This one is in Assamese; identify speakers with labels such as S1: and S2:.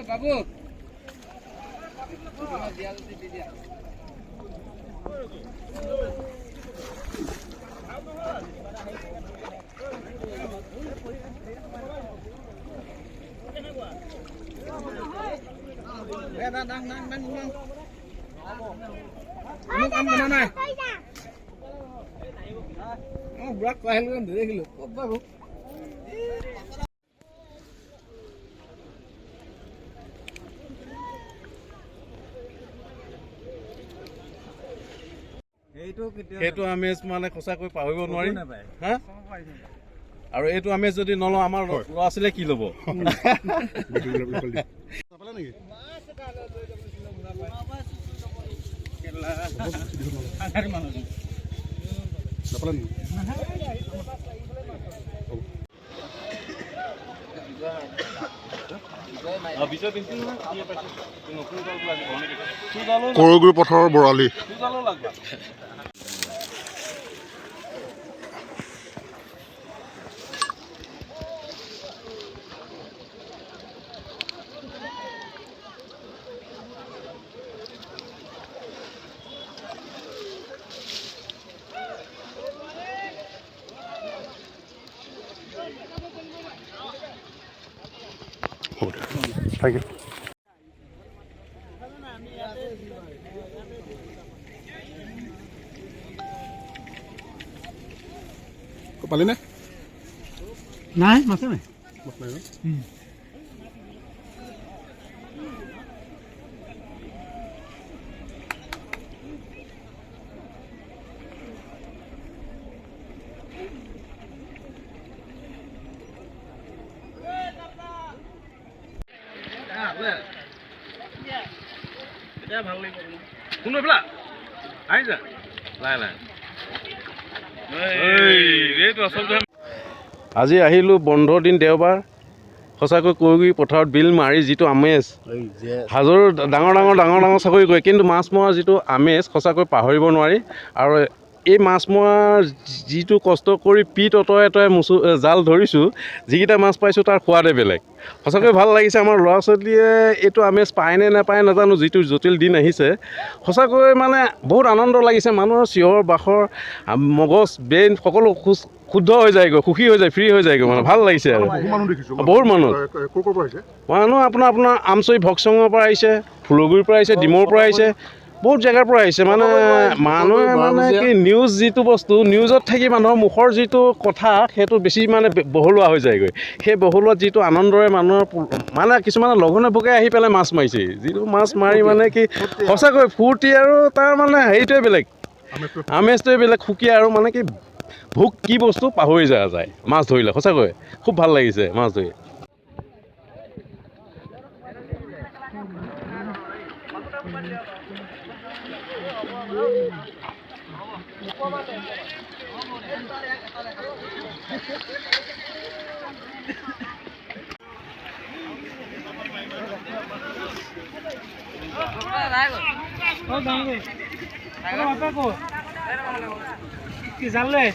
S1: বাবু, বাবু।
S2: সেইটো আমেজ মানে সঁচাকৈ পাহৰিব নোৱাৰি। হা, আৰু এইটো আমেজ যদি নলওঁ, আমাৰ ল'ৰা ছোৱালীয়ে কি ল'ব?
S3: কৰগুৰি পথাৰৰ বৰালি। Thank you. পালিনে?
S4: নাই, মাছে নাই।
S3: মাছ নাই ন?
S2: কোন এইফালে আহিছা, লাহে লাহে। এইটো আচলতে আজি আহিলোঁ, বন্ধৰ দিন, দেওবাৰ। সঁচাকৈ কৈগুৰি পথাৰত বিল মাৰি যিটো আমেজ, হাজোৰ ডাঙৰ ডাঙৰ ডাঙৰ ডাঙৰ চাকৰি কৰে, কিন্তু মাছ মৰাৰ যিটো আমেজ সঁচাকৈ পাহৰিব নোৱাৰি। আৰু এই মাছ মৰাৰ যিটো কষ্ট কৰি পিত অঁতৰাই অঁতৰাই মুচু জাল ধৰিছোঁ, যিকেইটা মাছ পাইছোঁ তাৰ সোৱাদে বেলেগ। সঁচাকৈ ভাল লাগিছে। আমাৰ ল'ৰা ছোৱালীয়ে এইটো আমেজ পায় নে নাপায় নাজানো, যিটো জটিল দিন আহিছে। সঁচাকৈ মানে বহুত আনন্দ লাগিছে। মানুহৰ চিঞৰ বাখৰ, মগজ, ব্ৰেইন সকলো শুদ্ধ হৈ যায়গৈ, সুখী হৈ যায়, ফ্ৰী হৈ যায়গৈ, মানে ভাল লাগিছে। আৰু
S3: বহু মানুহ দেখিছোঁ।
S2: বহুত মানুহ।
S3: ক'ৰ ক'ৰ পৰা আহিছে?
S2: মানুহ আপোনাৰ আপোনাৰ আমচৰি ভকচঙৰ পৰা আহিছে, ফুলগুৰিৰ পৰা আহিছে, ডিমৌৰ পৰা আহিছে, বহুত জেগাৰ পৰা আহিছে। মানে মানুহে মানে কি, নিউজ যিটো বস্তু, নিউজত থাকি মানুহৰ মুখৰ যিটো কথা, সেইটো বেছি মানে বহলোৱা হৈ যায়গৈ। সেই বহলোৱাত যিটো আনন্দৰে মানুহৰ মানে কিছুমানে লঘোণে ভোকে আহি পেলাই মাছ মাৰিছে, যিটো মাছ মাৰি মানে কি সঁচাকৈ ফূৰ্তি, আৰু তাৰ মানে হেৰিটোৱে বেলেগ, আমেজটোৱে বেলেগ, সুকীয়া। আৰু মানে কি ভোক কি বস্তু পাহৰি যোৱা যায় মাছ ধৰিলে। সঁচাকৈ খুব ভাল লাগিছে মাছ ধৰি।
S4: কি জাল লৈ?